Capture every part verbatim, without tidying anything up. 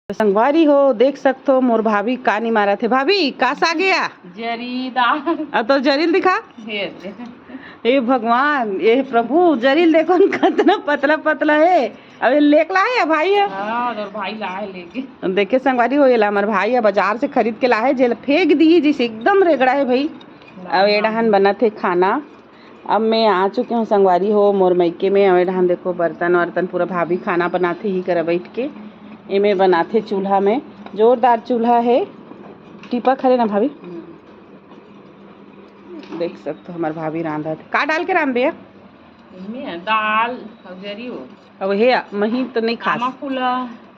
तो संगवारी हो, देख सकथो मोर भाभी का निमारत हे। भाभी, का साग ए? जरी दाल। अब तो जरी ल दिखा। हे दे। हे भगवान, हे प्रभु, जरी ल देखो न, कतना पतला पतला हे। अब ये लेके लाए हे भाई हे। हाँ, तोर भाई लाए लेके। देखे संगवारी हो, एला हमर भाई ह बाजार से खरीद के लाए हे, जेला फेंक दी, जैसे एकदम रेगड़ा हे भाई। अब ए डहन बनत हे खाना। अब मैं आ चुके हूँ संगवारी हो मोर मइके में। अउ ए डहन देखो बर्तन वर्तन पूरा भाभी खाना बनाथे ही करा बैठ के। एमे बनाथे चूल्हा में, जोरदार चूल्हा हे। टीपक हरे ना भाभी? देख सकथो हमर भाभी रांधत हे। का डाल के रांधबे? एमे दाल अउ जरी हो। अब हे मही तो नहीं खास। आमा फूला।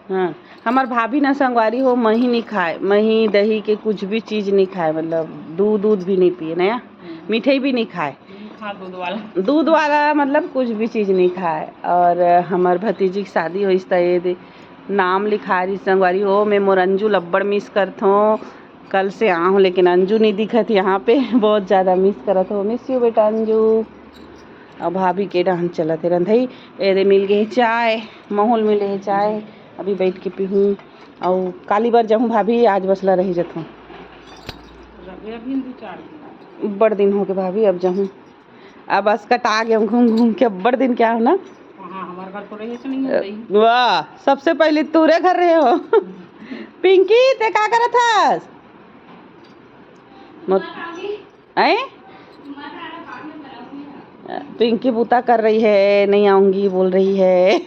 हाँ, हमर भाभी ना संगवारी हो, मही नहीं खाए, मही दही के कुछ भी चीज नहीं खाए, मतलब दूध दूध भी नहीं पिए ना, मिठाई भी नहीं खाए। दूध खा, दूध वाला। दूध वाला मतलब कुछ भी चीज नहीं खाए। और हमर भतीजी की शादी होइस त ये दे नाम लिखा रही संगवारी हो। मैं मोर अंजू ल अब्बड़ मिस करथों, कल से आ हूँ लेकिन अंजू नहीं दिखत यहाँ पे। बहुत ज़्यादा मिस करत हो, मिस यू बेटा अंजू। अब भाभी के डहन चलत हे रंधई। ए दे मिल गए चाय, माहौल मिले हे चाय, अभी बैठ के पीहूँ। अउ काली बार जाहूँ भाभी, आज बसला रही जथों। अभी दू चार दिन। बड़ दिन हो गए भाभी, अब जाहूँ। अब बस कटा गए घूम घूम के, बड़ दिन क्या हो ना। हाँ, हमारे घर तो रहे से नहीं होता ही। वाह, सबसे पहले तूरे घर रहे हो। पिंकी, ते का करत हस? मत, हैं? पिंकी बूता कर रही है, नहीं आऊंगी बोल रही है।